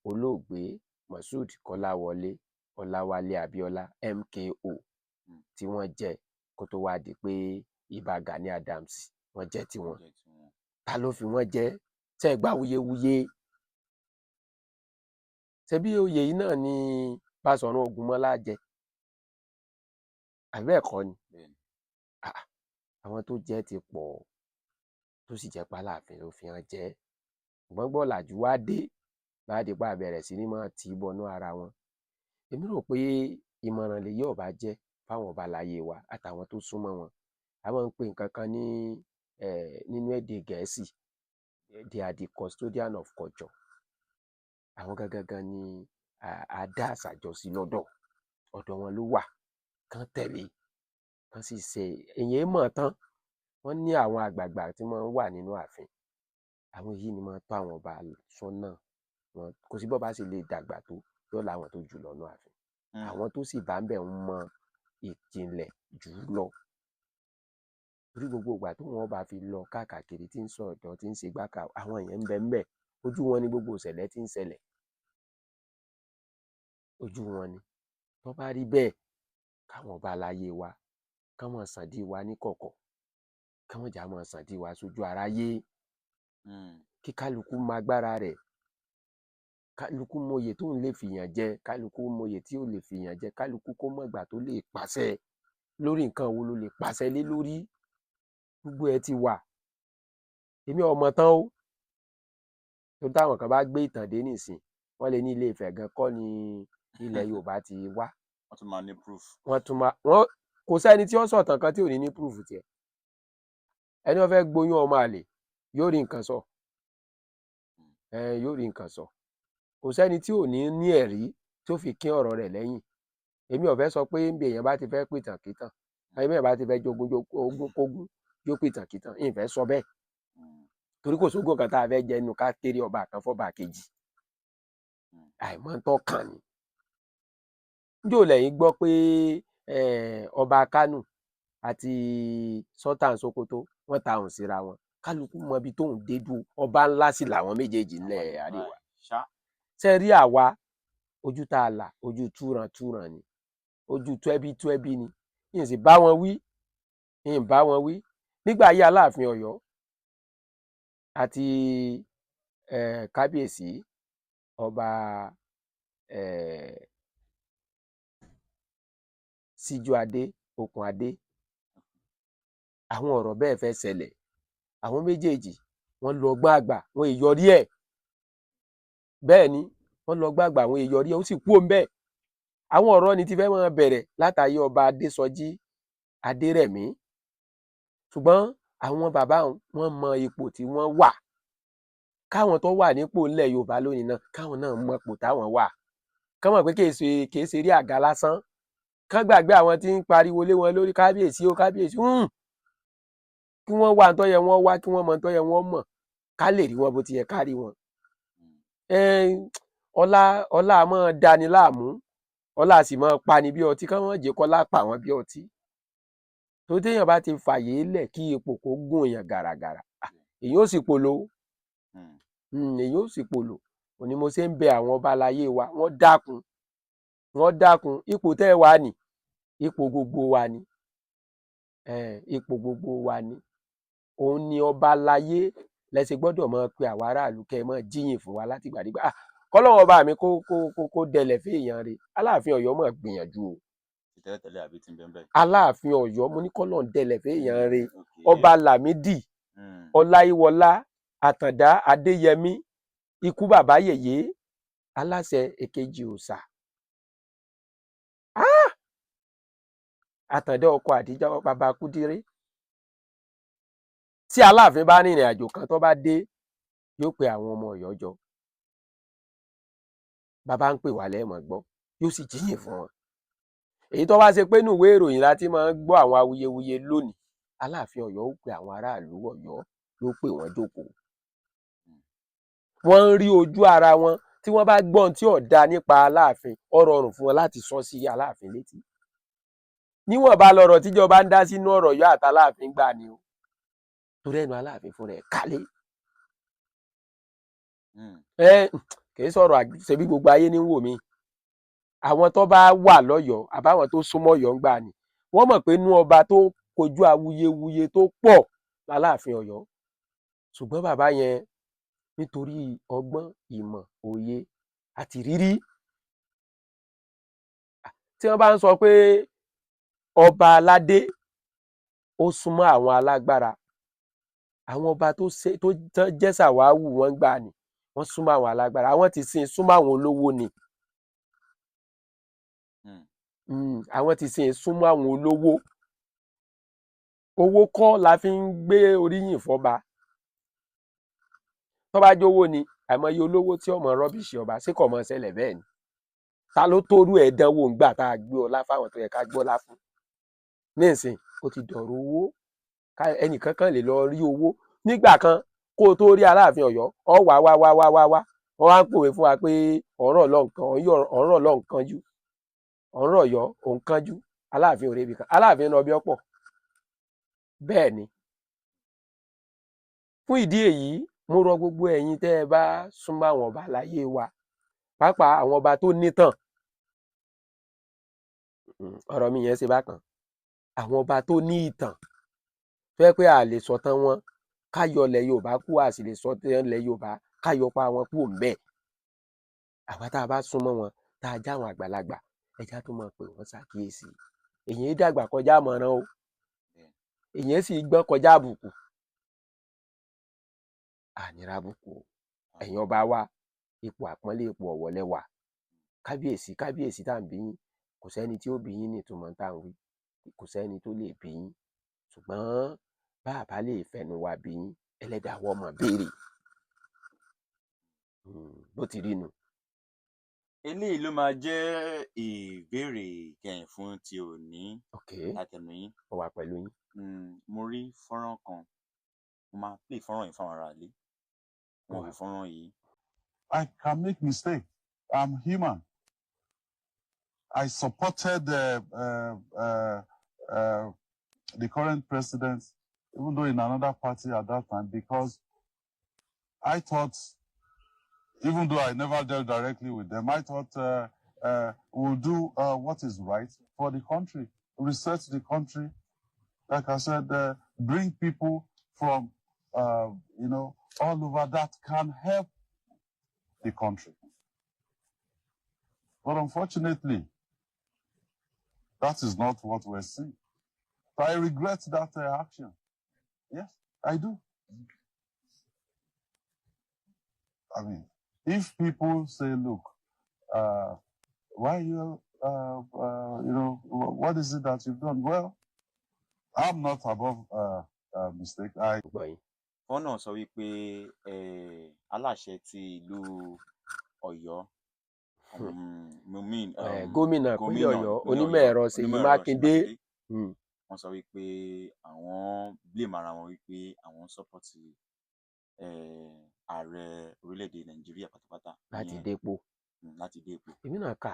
olóògbé Moshood Kọ́láwọlé Ọláwálé Abíọ́lá, MKO, tí wọ́n jẹ kó tó wáá di pé Ìbà Gani Adams wọ́n jẹ́ tiwọn. Jẹ́ tiwọn. Ta ló fi wọ́n jẹ? Ṣe é gbá wuyewuye? Ṣebí oyè yìí náà ni Báṣọ̀run Ògúnmọ́lá jẹ, àbí bẹ́ẹ̀ kọ́ ni? Bẹ́ẹ̀ni. Ah, àwọn tó jẹ́ ti pọ̀, tó sì jẹ́ pàláàfin ló fi hàn jẹ́. Ṣùgbọ́n gbọ́làjú wá dé láti pa bẹ̀rẹ̀ sí ní máa tì í bọnú ara wọn. Èmi rò pé ìmọ̀ràn lèyí ọba jẹ́ fáwọn ọba láyé wa àtàwọn tó súnmọ́ wọn. A máa ń pè nǹkan kan ní nínú èdè Gẹ̀ẹ́sì, they are the custodian of culture. Àwọn gangan gan ni a dá àṣà jọ sí lọ́dọ̀, ọ̀dọ̀ wọn ló wà, kán tẹ̀lé, kán sì ṣe èyàn mọ̀ tán. Wọ́n ní àwọn àgbààgbà tí wọ́n wà nínú ààfin, àwọn yìí ni wọ́n tọ́ àwọn ọba sọ́nà wọn. Kò sí bọ́ba ṣe lè dàgbà tó, yóò láwọn tó jù lọ nínú ààfin. Àwọn tó sì bá ń bẹ̀ ń mọ ìjìnlẹ̀ jù ú lọ, torí gbogbo ìgbà tó wọn bá fi lọ káàkiri, tí ń sọ̀dọ̀, tí ń ṣe gbáka, àwọn èèyàn ń bẹ ń bẹ̀, ojú wọn ni gbogbo ìṣẹ̀lẹ̀ tí ń ṣẹlẹ̀, ojú wọn ni. Tó bá rí bẹ́ẹ̀, káwọn ọba aláyé wa kán máa sàndí wa níkọ̀kọ̀, kán má jà máa sàndí wa sójú aráyé. Kí kálukú mọ agbára rẹ̀, kálukú mọyè tóun lè fìyàn jẹ, kálukú mọyè tí ò lè fìyàn jẹ, kálukú kó mọ̀gbà tó lè pàṣẹ, lórí nǹkan wo ló lè pàṣẹ lé lórí. Gbogbo ẹ ti wà. Èmi ò mọ̀ tán o, tó táwọn kan bá gbé ìtàn dé nísìn, wọ́n lè ní Ilé Ifẹ̀ gan kọ́ ni ilẹ̀ Yorùbá ti wá. Wọ́n tún máa ní proof. Wọ́n tún máa wọ́n. Kò sẹ́ni tí ó sọ̀tàn kan tí ò ní ní proof tiẹ̀. Ẹni wọ́n fẹ́ gboyún ọmọ àlè yóò rí nǹkan sọ, ẹ yóò rí nǹkan sọ. Kò sẹ́ni tí ò ní ní ẹ̀rí tí ó fi kín ọ̀rọ̀ rẹ̀ lẹ́yìn. Èmi ò fẹ́ sọ pé bí èèyàn bá ti fẹ́ pìtàn kítàn, ẹni bí èèyàn bá ti fẹ́ jogún ogún kógún yóò pìtàn kítàn, ìyẹn fẹ́ sọ bẹ́ẹ̀, torí kò sógún kan tá a fẹ́ jẹ nínú ká kéré ọba kan fọba kejì. Àìmọ̀ ń tọ́ kàn ní. Njó lẹ́yìn gbọ́ pé ọba Kánò àti Sultan Sokoto wọ́n ta òun síra wọn? Kálukú mọ ibi tóun dé dúró. Ọba ńlá sì làwọn méjèèjì ńlẹ̀ àríwá. Ṣá. Ṣe rí àwa, ojú tá a là, ojú túrantúran ni, ojú túẹ́bí túẹ́bí ni. Yìí sì bá wọn wí, yìí bá wọn wí. Nígbà ayé Aláàfin Ọ̀yọ́ àti kábíyèsí ọba Síjúadé Okùnadé, àwọn ọ̀rọ̀ bẹ́ẹ̀ fẹ́ ṣẹlẹ̀. Àwọn méjèèjì wọ́n lọ ọgbọ́n àgbà, wọn èyọrí ẹ̀. Bẹ́ẹ̀ ni wọ́n lọ ọgbọ́n àgbà, wọn èyọrí ẹ̀, ó sì kú òun bẹ́ẹ̀. Àwọn ọ̀rọ̀ ni ti fẹ́ máa bẹ̀rẹ̀ látàyé ọba Adésọjí Adérẹ̀mí, ṣùgbọ́n àwọn bàbá wọn mọ ipò tí wọ́n wà. Káwọn tó wà nípò ńlẹ̀ Yorùbá lónìí náà, káwọn náà mọ ipò táwọn wà, kán mọ̀ pé kìí ṣe eré àga lásán. Kán gbàgbé àwọn tí ń pariwo lé wọn lórí kábíyèsí ó kábíyèsí, kí wọ́n wá ntọ́ yẹ wọ́n wá, kí wọ́n mọ ntọ́ yẹ wọ́n mọ̀, ká lè rí wọn bó ti yẹ ká rí wọn. Ọlá ọlá máa dani láàmú, ọlá sì máa pani bí ọtí. Kán wọ́n jẹ́ kọ́lá pa wọ́n bí ọtí. Tó téèyàn bá ti fàyè lẹ̀ kí ipò kó gùn èèyàn gàràgàrà, èyàn ó sì polo, èyàn ó sì polo. Òní mo ṣe ń bẹ àwọn ọba aláyé wa, wọ́n dákun, wọ́n dákun, ipò tẹ́ ẹ wà ní ipò gbogbo wa ni, ipò gbogbo wa ni. Òun ni ọba aláyé lẹsẹ gbọ́dọ̀ máa pe àwọn aráàlú kẹ́ ẹ máa jíyìn fún wa látìgbàdégbà. Kọ́lọ́run ọba mi kó dẹlẹ̀ fẹ́ẹ̀yàn rẹ̀. Aláàfin Ọ̀yọ́ máa gbìyànjú o. Tẹ́lẹ̀tẹ́lẹ̀ àbí tí ń bẹ́ẹ̀ bẹ́ẹ̀. Aláàfin Ọ̀yọ́, mo ní kọ́lọ́run dẹlẹ̀ fẹ́ẹ̀yàn rẹ̀. Ọba Lámídì Ọláyíwọlá Àtàndá Adéyẹmí, ikú bàbá yèyé, aláṣẹ èkejì òòṣà, Àtàndá ọkọ Àdíjà bàbá Kúdíré. Tí Aláàfin bá rìnrìn àjò kan, tó bá dé, yóò pe àwọn ọmọ Ọ̀yọ́ jọ. Bàbá ń pè wá lẹ́ẹ̀mọ́ gbọ́, yóò sì jíyìn fún wọn. Èyí tó bá ṣe pé nínú ìwé ìròyìn láti máa ń gbọ́ àwọn awuyewuye lónìí, Aláàfin Ọ̀yọ́ ó pe àwọn aráàlú Ọ̀yọ́, yóò pè wọ́n jókòó. Wọ́n ń rí ojú ara wọn. Tí wọ́n bá gbọ́n tí ò da nípa Aláàfin, ó rọrùn fún wọn láti sọ sí Aláàfin létí. Níwọ̀nba lọ̀rọ̀ tíjọba ń dá sínú ọ̀rọ̀ Ọ̀yọ́ àtàláàfin gbà ni o, torí ẹnu Aláàfin fúnra ẹ̀ kálé. Kì í sọ̀rọ̀ ṣebí gbogbo ayé ní wò mí. Àwọn tó bá wà lọ́yọ̀ọ́ àbáwọn tó súnmọ́ Ọ̀yọ́ ń gbà ni wọ́n mọ̀ pé inú ọba tó kojú awuyewuye tó pọ̀ l'Aláàfin Ọ̀yọ́. Ṣùgbọ́n bàbá yẹn, nítorí ọgbọ́n, ìmọ̀, òye àti ìrírí, tí wọ́n bá ń sọ pé ọba aládé ó súnmọ́ àwọn alágbára, àwọn ọba tó ṣe tó jẹ́ sàwáwù wọ́n gbà ní wọ́n súnmọ́ àwọn alágbára, àwọn ti sìn súnmọ́ àwọn olówó ni. Àwọn ti sìn súnmọ́ àwọn olówó. Owó kọ́ la fi ń gbé oríyìn fọ́ba. Tó bá jówó ni, àìmọye olówó tí ọmọ rubbish ọba, ṣé kò mọ ṣẹlẹ̀ bẹ́ẹ̀ ni? Ta ló tórú ẹ̀ dánwò ńgbà tá a gbé ọlá fáwọn tó yẹ ká gbọ́lá fún? Nísìn ó ti dọ̀rọ̀ owó, ẹnìkan kan lè lọ rí owó. Nígbà kan, kó o tó rí Aláàfin Ọ̀yọ́, ọ wá wá wá wá wá wá. Wọ́n wá ń pòwe fún wa pé ọ̀rọ̀ lọ nǹkan ọ̀rọ̀ lọ nǹkan jú, ọ̀rọ̀ Ọ̀yọ́ òun kánjú, Aláàfin òrebi kan, Aláàfin lọ bí ọ̀pọ̀. Bẹ́ẹ̀ ni. Fún ìdí èyí, mo rọ gbogbo ẹ̀yin tẹ́ ẹ bá súnmọ́ àwọn ọba láyé wa, pàápàá àwọn ọba tó nítàn. Ọ̀rọ̀ mi yẹn ṣe bákan. Àwọn ọba tó ní ìtàn tó yẹ pé a lè sọ̀tàn wọn ká yọ ilẹ̀ Yorùbá kú, a sì lè sọ̀tàn ilẹ̀ Yorùbá ká yọ pa wọn kú òǹbẹ̀. Àwa tá a bá súnmọ́ wọn, tá a já àwọn àgbàlagbà, ẹja tó máa pè wọ́n ṣàkíyèsí. Èyàn dàgbà kọjá àmọ̀ràn o, èyàn sì gbọ́n kọjá àbùkù. Ànírà àbùkù o. Ẹ̀yin ọba wa, ipò àpọ́nlé, ipò ọ̀wọ̀ lẹ wà. Kábíyèsí, kábíyèsí tá à ń bí yín, kò sẹ́ni tí ó bí yín ní ìtumọ̀ tá à ń wí, kò sẹ́ni tó lè bí yín. Ṣùgbọ́n bá a bá lè fẹnu wa bí yín, ẹlẹ́dàá wọ́n mọ̀ béèrè. Bó ti rí nu. Eléyìí ló máa jẹ́ ìbéèrè ìkẹyìn fún ti òní látẹnu yín. Mo wà pẹ̀lú yín. Mo rí fọ́nrán kan, mo máa play fọ́nrán yìí fáwọn aráalé. Wọ́n wo fọ́nrán yìí. I can make mistake. I'm human. I supported the current president, even though in another party at that time, because I thought, even though I never dealt directly with them, I thought we'll do what is right for the country, reset the country. Like I said, Bring people from, all over that can help the country. But unfortunately, that is not what we're seeing. So I regret that action. Yes, I do. I mean, if people say, look, why you, what is it that you've done? Well, I'm not above mistake. I Gbọ́ yín. Wọ́n náà sọ wípé aláṣẹ ti ìlú Ọ̀yọ́, mean, Gómìnà ìpínlẹ̀ gómìnà Ọ̀yọ́, ìpínlẹ̀ onímọ̀ Ọ̀yọ́, ẹ̀rọ Ṣèyí onímọ̀ ẹ̀rọ Ṣèyí Mákindé. Mákindé, wọ́n sọ wípé àwọn blame ara wọn, wípé àwọn support ààrẹ orílẹ̀-èdè Nàìjíríà pátápátá láti ìyẹn dépò. Láti dé ipò. Èmi náà kà.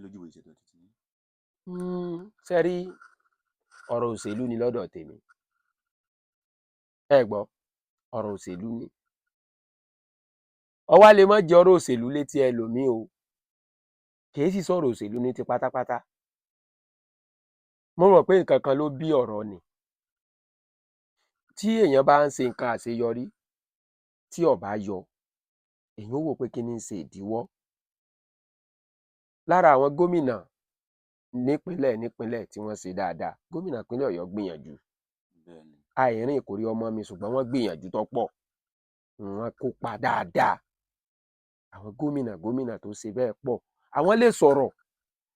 Lójú ìwòye ìṣètò títí. Ṣe rí, ọ̀rọ̀ òṣèlú ni lọ́dọ̀ tèmi. Ẹ gbọ́, ọ̀rọ̀ òṣèlú ni. Ọwá lè má jẹ́ ọ̀rọ̀ òṣèlú létí ẹlòmíì o, kì í sì sọ̀rọ̀ òṣèlú ní ti pátápátá. Mo rò pé nǹkan kan ló bí ọ̀rọ̀ ni. Tí èèyàn bá ń ṣe nǹkan àṣeyọrí tí ó bá yọ, èèyàn ó wò pé kí ni ń ṣe ìdíwọ́. Lára àwọn gómìnà nípínlẹ̀ nípínlẹ̀ tí wọ́n ṣe dáadáa, gómìnà ìpínlẹ̀ Ọ̀yọ́ gbìyànjú. Àìrìn ìkórè ọmọ mi, ṣùgbọ́n wọ́n gbìyànjú tó pọ̀, wọ́n kópa dáadáa. Àwọn gómìnà gómìnà tó ṣe bẹ́ẹ̀ pọ̀. Àwọn lè sọ̀rọ̀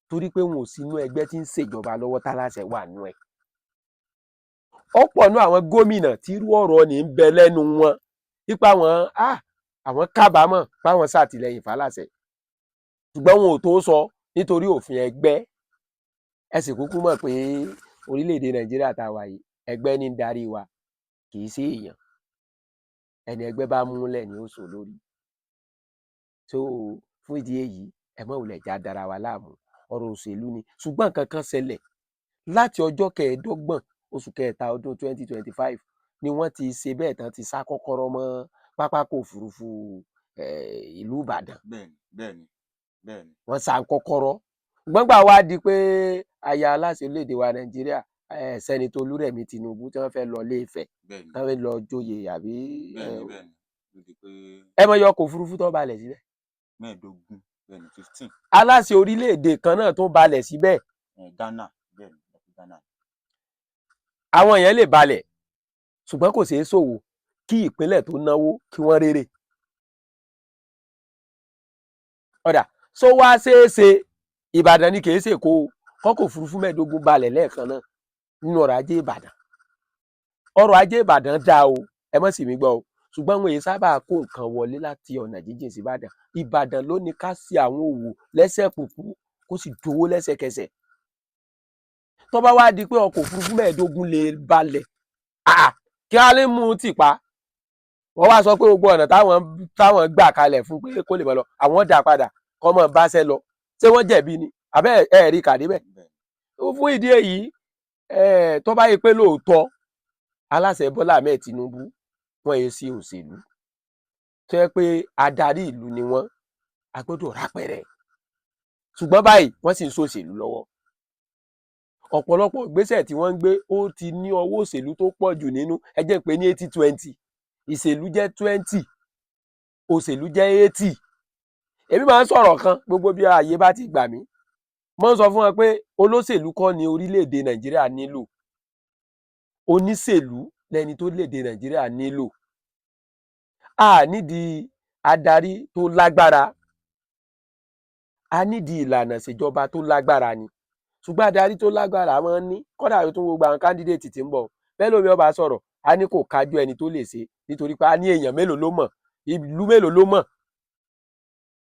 torí pé wọn ò sínú ẹgbẹ́ tí ń ṣèjọba lọ́wọ́ táláṣẹ wà nú ẹ̀. Ọ̀pọ̀ nú àwọn gómìnà tí irú ọ̀rọ̀ ní ń bẹ lẹ́nu wọn nípa àwọn, àwọn kábàámọ̀ báwọn ṣàtìlẹ́yìn fáláṣẹ, ṣùgbọ́n wọn ò tó sọ nítorí òfin ẹgbẹ́. Ẹ sì kúkú mọ̀ pé orílẹ̀-èdè Nàìjíríà tá a wà yìí, ẹgbẹ́ ní ń darí wa, kì í sí èèyàn. Ẹni ẹgbẹ́ bá múlẹ̀ ni ó sọ lórí. So fún ìdí èyí, ẹ mọ̀ wulẹ̀ já dára wa láàmú, ọ̀rọ̀ òṣèlú ni. Ṣùgbọ́n nǹkan kan ṣẹlẹ̀ láti ọjọ́ 25 oṣù kẹta ọdún 2025 ni wọ́n ti ṣe bẹ́ẹ̀ tán ti sá kọ́kọ́rọ́ mọ́ pápákọ̀ òfurufú ìlú Ìbàdàn. bẹ́ẹ̀ni bẹ́ẹ̀ni bẹ́ẹ̀ni Wọ́n sá kọ́kọ́rọ́ gbọ́ngbà wá di pé aya aláṣẹ orílẹ̀-èdè wa Nàìjíríà, Senator Olúrẹ̀mí Tinubu, tí wọ́n fẹ́ lọ Ilé Ifẹ̀, tí wọ́n fẹ́ lọ joyè àbí. bẹ́ẹ̀ni bẹ́ẹ̀ni ló di pé Ẹ mọ iye ọkọ̀ òfurufú tó balẹ̀ síbẹ̀? 15, bẹ́ẹ̀ni, 15. Aláṣẹ orílẹ̀-èdè kan náà tó balẹ̀ síbẹ̀. Ghana, bẹ́ẹ̀ni, Ghana. Àwọn èèyàn lè balẹ̀, ṣùgbọ́n kò ṣeé ṣòwò kí ìpínlẹ̀ tó náwó kí wọ́n rérè. Ọ̀dà só wá ṣeé ṣe, Ìbàdàn ni, kìí ṣèkó o, kọ́kọ́ òfurufú 15 balẹ̀ lẹ́ẹ̀kan náà nínú ọrọ̀ ajé Ìbàdàn? Ọrọ̀ ajé Ìbàdàn dáa o, ẹ mọ̀ sí mi gbọ́ o, ṣùgbọ́n wọn èyí sábà kó nǹkan wọlé láti ọ̀nà jíjìn sí Ìbàdàn. Ìbàdàn ló ní ká ṣe àwọn òwò lẹ́sẹ̀ kùkú kó sì dowó lẹ́sẹ̀kẹsẹ̀. Tó bá wá di pé ọkọ̀ òfurufú 15 lè balẹ̀, kí á lè mú un tì pa, wọ́n wá sọ pé gbogbo ọ̀nà táwọn gbà kalẹ̀ fún pé kó lè mọ̀ lọ, àwọn dá padà kọ́ mọ̀ báṣẹ́ lọ. Ṣé wọ́n jẹ̀bi ni? Àbẹ́ ẹ̀ rí kàdé bẹ́ẹ̀? Fún ìdí èyí, tó bá yẹ pé lóòótọ́ aláṣẹ Bọ́lá Ahmed Tinubu, wọ́n yẹ sí òṣèlú, tó yẹ pé adarí ìlú ni wọ́n, a gbọ́dọ̀ rápẹ̀rẹ̀. Ṣùgbọ́n báyìí, wọ́n sì ń ṣòṣèlú lọ́wọ́. Ọ̀pọ̀lọpọ̀ ìgbésẹ̀ tí wọ́n ń gbé, ó ti ní ọwọ́ òṣèlú tó pọ̀ jù nínú. Ẹ jẹ́ n pè ní 80-20, ìṣèlú jẹ́ 20, òṣèlú jẹ́ 80. Èmi máa ń sọ̀rọ̀ kan gbogbo bí ààyè bá ti gbà mí. Mo ń sọ fún wọn pé olóṣèlú kọ́ ni orílẹ̀-èdè Nàìjíríà nílò, oníṣèlú lẹni tó léde Nàìjíríà nílò. A nídìí adarí tó lágbára, a nídìí ìlànà ìṣèjọba tó lágbára ni. Ṣùgbọ́n adarí tó lágbára máa ń ní kódà tó tún gbogbo àwọn candidate tí ń bọ̀ bẹ́ẹ̀ lómi ọba sọ̀rọ̀, a ní kò kájú ẹni tó lè ṣe, nítorí pé a ní èèyàn mélòó ló mọ̀, ìlú mélòó ló mọ̀.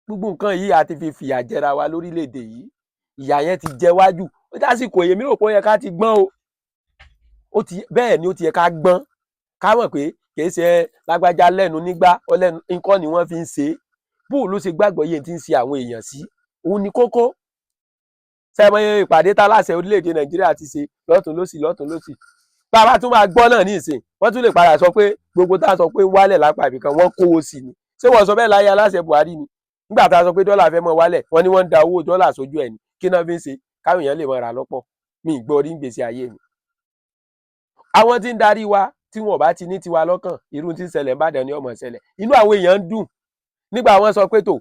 Gbogbo nǹkan yìí, a ti fi fìyà jẹra wa lórílẹ̀‐èdè yìí. Ìyà yẹn ti jẹ wájú ó dásìkò. Èmi rò pé ó yẹ ká ti gbọ́n o. Ó ti bẹ́ẹ̀ ni, ó ti yẹ ká gbọ́n, ká mọ̀ pé kì í ṣe lágbájá lẹ́nu nígbà ọlẹ́nu nǹkan ni wọ́n fi ń ṣe é. Bóò ló ṣe gbàgbọ́ yẹn ti ń ṣe àwọn èèyàn sí òun ni kókó. Sẹ́mọ ìpàdé táláṣẹ orílẹ̀-èdè Nàìjíríà ti ṣe lọ́tún lọ́sì, lọ́tún lọ́sì, bá a bá tún máa gbọ́ náà ní ìsìn, wọ́n tún lè padà sọ pé gbogbo tá a sọ pé ń wálẹ̀ lápá ibìkan, wọ́n kówó sí ni. Ṣé wọ́n sọ bẹ́ẹ̀ láyé aláṣẹ Buhari ni? Nígbà tá a sọ pé dọ́là fẹ́ mọ́ wálẹ̀, wọ́n ní wọ́n ń da owó dọ́là sójú ẹ̀ ní. Kí náà fi ń ṣe káwọn èèyàn lè mọ́ ra lọ́pọ̀? Mi ì gbọ́ rí ń gbèsè ayé mi. Àwọn tí ń darí wa, tí wọn ò bá ti ní tiwa lọ́kàn, irú tí ń ṣẹlẹ̀ n'Ìbàdàn ni ó máa ṣẹlẹ̀. Inú àwọn èèyàn ń dùn nígbà wọ́n sọ pé tó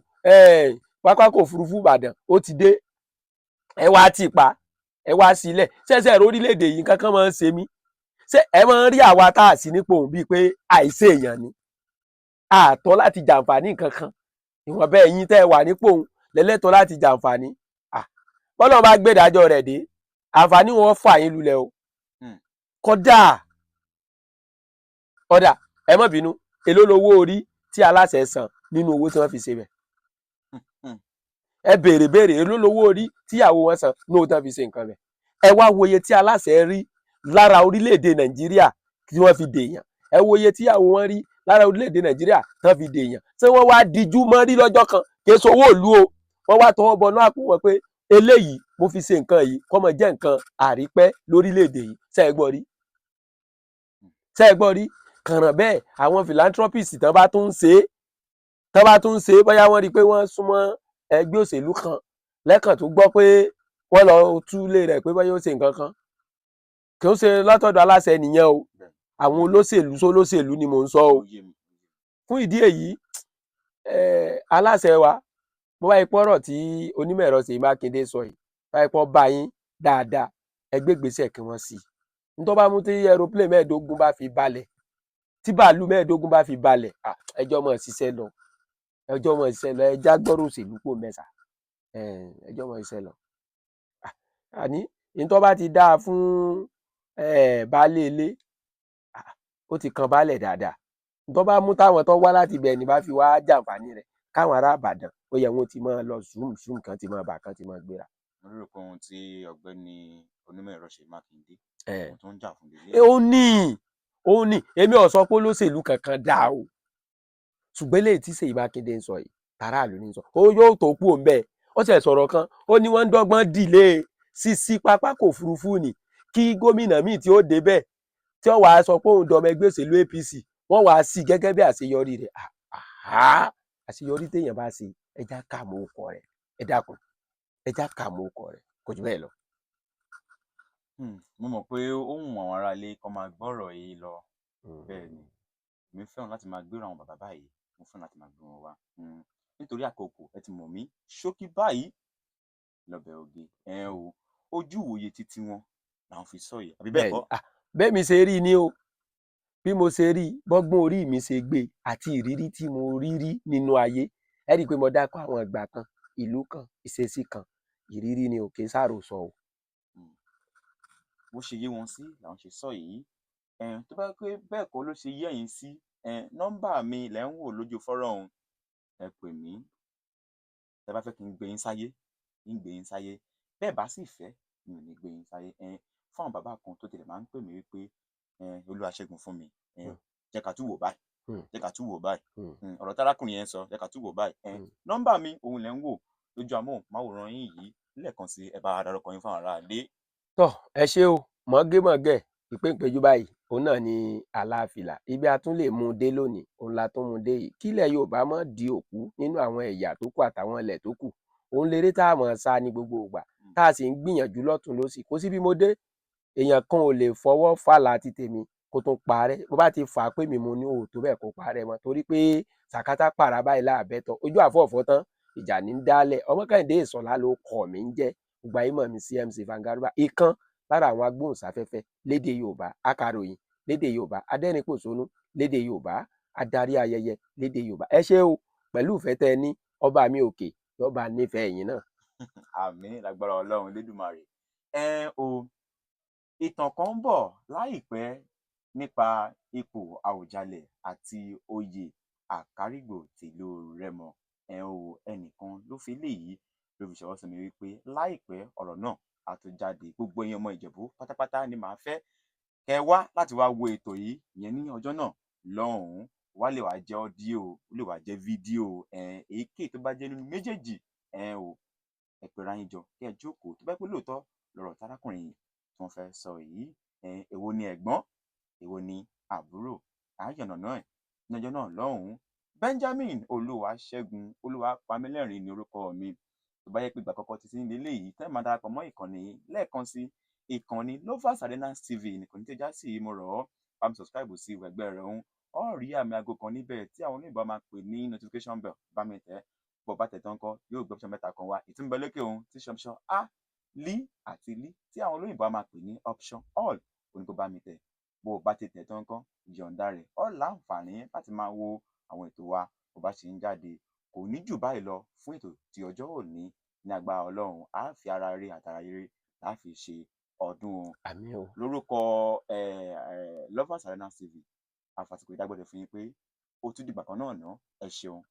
pápákọ̀ òfurufú Ìbàdàn ó ti dé, ẹ wá tì pa, ẹ wá sílẹ̀ ṣẹ̀ṣẹ̀ orílẹ̀-èdè yìí. Nǹkan kan máa ń ṣe mí. Ṣé ẹ máa ń rí àwa tá a sí nípò òun bíi pé àìsí èèyàn ni àtọ́ láti jàǹfààní nǹkan kan? Ìwọ̀n bẹ́ẹ̀ yín tẹ́ ẹ wà nípò òun lẹ́lẹ́tọ̀ọ́ láti jàǹfààní. Bọ́lá bá gbé ìdájọ́ rẹ̀ dé, àǹfààní wọn fà yín lulẹ̀ o. Kódà ọ̀dà, ẹ má bínú, èló lowó orí tí aláṣẹ san nínú owó tí wọ́n fi ṣe bẹ̀? Ẹ béèrè béèrè, èló lowó orí tíyàwó wọn san nínú owó tí wọ́n fi ṣe nǹkan bẹ̀? Ẹ wá wòye tí aláṣẹ rí lára orílẹ̀-èdè Nàìjíríà tí wọ́n fi dèèyàn. Ẹ wòye tíyàwó wọn rí lára orílẹ̀-èdè Nàìjíríà tí wọ́n fi dèèyàn. Ṣé wọ́n wá dijú mọ́ rí lọ́jọ́ kan? Kì í ṣowó ìlú o. Wọ́n wá tọwọ́ bọnú àpò wọn pé eléyìí mo fi ṣe nǹkan yìí, kó máa jẹ́ nǹkan àrípẹ́ lórílẹ̀-èdè yìí. Ṣé ẹ gbọ́ rí? Ṣé ẹ gbọ́ rí? Kànràn bẹ́ẹ̀, àwọn philanthropist tán bá tún ń ṣe é, tán bá tún ń ṣe é, bóyá wọ́n rí i pé wọ́n súnmọ́ ẹgbẹ́ òṣèlú kan lẹ́kàn tó gbọ́ pé wọ́n lọ túlé rẹ̀ pé bóyá ó ṣe nǹkan kan, kì í ṣe látọ̀dọ̀ aláṣẹ nìyẹn o. Àwọn olóṣèlú sólóṣèlú ni mò ń sọ o. Fún ìdí èyí, aláṣẹ wa, bó bá ipò ọ̀rọ̀ tí onímọ̀ ẹ̀rọ Ṣèyí Mákindé sọ yìí bá ipò bá yín dáadáa, ẹ gbé ìgbésẹ̀ kí wọ́n sí i. Nítorí bá mú tí aeroplane 15 bá fi balẹ̀, tí bàálù 15 bá fi balẹ̀, ẹjọ́ mọ̀ ṣiṣẹ́ lọ, ẹjọ́ mọ̀ ṣiṣẹ́ lọ. Ẹjá gbọ́rọ̀ òṣèlú pò mẹ́sà, ẹjọ́ mọ̀ ṣiṣẹ́ lọ. Àní nítorí bá ti dáa fún baálé ilé, ó ti kan baálẹ̀ dáadáa. Nítorí bá mú táwọn tó wá láti ibẹ̀ ní bá fi wá jàǹfààní rẹ̀, káwọn ará Ìbàdàn ó yẹ wọn ti máa lọ zoom zoom, kan ti máa bà, kan ti máa gbéra. Mo lérò pé ohun tí ọ̀gbẹ́ni onímọ̀ ẹ̀rọ Ṣèyí Mákindé ohun tó ń jà fún lélẹ̀. Ó ní èmi ò sọ pé olóṣèlú kankan dáa o, ṣùgbọ́n eléyìí tí Ṣèyí Mákindé ń sọ yìí, tàráàlú ní sọ, ó yóò tó kú òun bẹ́ẹ̀. Ó sì sọ̀rọ̀ kan, ó ní wọ́n ń dọ́gbọ́n dìlé sísí pápákọ̀ òfurufú ni kí gómìnà míì tí ó débẹ̀, tí ó wàá sọ pé òun dọmọ ẹgbẹ́ òṣèlú APC, wọ́n wàá sí gẹ́gẹ́ bí àṣeyọrí rẹ̀. Àṣeyọrí téèyàn bá ṣe, ẹja kà mọ́ ọkọ rẹ̀. Ẹ dákun, ẹja kà mọ́ ọkọ rẹ̀, kò jù bẹ́ẹ̀ lọ. Mo mọ̀ pé ó wù àwọn aráalé kó máa gbọ́rọ̀ yìí lọ. Bẹ́ẹ̀ ni, èmi fẹ́ràn láti máa gbérò àwọn bàbá báyìí, mo fẹ́ràn láti máa gbé wọn wá nítorí àkókò. Ẹ ti mọ̀ mí, ṣókí báyìí lọ́bẹ̀ oge. Ẹ o, ojú ìwòye títí wọn làwọn fi sọ yìí, àbí bẹ́ẹ̀ kọ́? Bẹ́ẹ̀ mi ṣe rí ni o. Bí mo ṣe rí, bọ́gbọ́n orí mi ṣe gbé àti ìrírí tí mo rí rí nínú ayé, ẹ rí i pé mo dákọ̀ àwọn ìgbà kan, ìlú kan, ìṣesí kan, ìrírí ni o, kì í ṣàròsọ o. Bó ṣe yé wọn sí làwọn ṣe sọ yìí. Tó bá pé bẹ́ẹ̀ kọ́ ló ṣe yé ẹ̀yin sí, nọ́mbà mi lẹ́ ń wò lójú fọ́nrán ọ̀hún, ẹ pè mí. Tẹ́ bá fẹ́ kí n gbé yín sáyé, ń gbé yín sáyé. Bẹ́ẹ̀ bá sì fẹ́, mi ò ní gbé yín sáyé. Fún àwọn bàbá kan tó tilẹ̀ máa ń pè mí wípé Olúwaṣẹ́gun fún mi, jẹ́ ká tún wò báyìí, jẹ́ ká tún wò báyìí, ọ̀rọ̀ tárákùnrin yẹn sọ, jẹ́ ká tún wò báyìí. Nọ́mbà mi òun lẹ́ ń wò lójú amóhùnmáwòrán yín yìí. Lẹ́ẹ̀kan sí, ẹ bá wa dárúkọ yín fún àwọn aráalé. Tọ́, ẹ ṣé o. Mọ̀gẹ́mọ̀gẹ́ ìpéǹpéjú báyìí, òun náà ni àlàáfíà. Ibi a tún lè mú un dé lónìí, òun la tún mú un dé yìí. Kílẹ̀ Yorùbá mọ́ di òkú nínú àwọn ẹ̀yà tó kù àtàwọn ilẹ̀ tó kù, òun léré tá a mọ̀ sá ní gbogbo ìgbà, tá a sì ń gbìyànjú lọ́tùn lósì. Kò sí bí mo dé, èèyàn kan ò lè fọwọ́ fàlà ti tèmi kó tún parẹ́. Bó bá ti fà á pé mi mo ní òòtó bẹ́ẹ̀, kó parẹ́ mọ́, torí pé sàkátà pàrà báyìí láàbẹ̀tọ̀ ojú àfọ̀fọ́ tán, ìjà ní ń dálẹ̀. Ọmọ Kẹ́hìndé Ìsọ̀lá ló kọ̀ mí ń jẹ́. Gbogbo ayé mọ̀ mí sí MC Vangaruba, ìkan lára àwọn agbóhùnsáfẹ́fẹ́ lédè Yorùbá, akàròyìn lédè Yorùbá, adẹ́rìnpòṣónú lédè Yorùbá, adarí ayẹyẹ lédè Yorùbá. Ẹ ṣé o pẹ̀lú ìfẹ́ tẹ́ ẹ ní. Ọba mi òkè yọba nífẹ̀ẹ́ yín náà. Àmín, lágbára Ọlọ́run Elédùmarè. Ẹ o, ìtàn kan ń bọ̀ láìpẹ́ nípa ipò Àwùjalẹ̀ àti oyè Àkárìgbò tìlú Rẹ́mọ. Ẹ o, ẹnìkan ló fi eléyìí ló fi ṣọwọ́ sí mi wípé láìpẹ́ ọ̀rọ̀ náà á tó jáde. Gbogbo ẹ̀yin ọmọ Ìjẹ̀bú pátápátá ni màá fẹ́ kẹ́ wá láti wá wo ètò yìí, ìyẹn ní ọjọ́ náà lọ́hùn-ún. Wá lè wá jẹ́ audio, ó lè wá jẹ́ fídíò, èyíkéyìí tó bá jẹ́ nínú méjèèjì. Ẹ o, ẹ pera yín jọ kí ẹ jókòó. Tó bá pẹ́ lóòótọ́ lọ̀rọ̀ tárákùnrin yìí tí wọ́n fẹ́ sọ yìí, èwo ni ẹ̀gbọ́n, èwo ni àbúrò, àyànnàná ẹ̀ ní ọjọ́ náà lọ́hùn-ún. Benjamin Olúwaṣẹ́gun Olúwapamílẹ́rìn ní orúkọ mi. Tó bá yẹ pé ìgbà àkọ́kọ́ ti sí ní eléyìí tẹ́ máa darapọ̀ mọ́ ìkànnì yìí lẹ́ẹ̀kan sí. Ìkànnì Lovers Arena TV nìkan tí já sí. Mo rọ̀ ọ́, bá mi subscribe sí ẹgbẹ́ rẹ̀ ń ọ rí àmì aago kan níbẹ̀ tí àwọn oníbàá máa pè ní notification bell. Bá mi tẹ̀. Bó bá tẹ̀ tán kọ́, yóò gbé option mẹ́ta kan wá, ìtúnbẹ lókè òun tí ṣe option A, L àti L, tí àwọn olóyìnbó máa pè ní option all. Òní kó bá mi tẹ̀. Bó o bá ti tẹ̀ tán kọ́, yọ̀ǹda rẹ̀, ọ́ láǹfààní láti máa wo àwọn ètò wa bó bá ṣe ń jáde. Kò ní jù báyìí lọ fún ètò ti ọjọ́ òní. Ní agbára Ọlọ́run, á fi ara rí àtàrà rere láfi ṣe ọdún o. Àmín o. Lórúkọ Lovers Arena TV, àfàsìkò ìdágbére fún yín pé ó tún dìgbà kan náà ná. Ẹ ṣeun.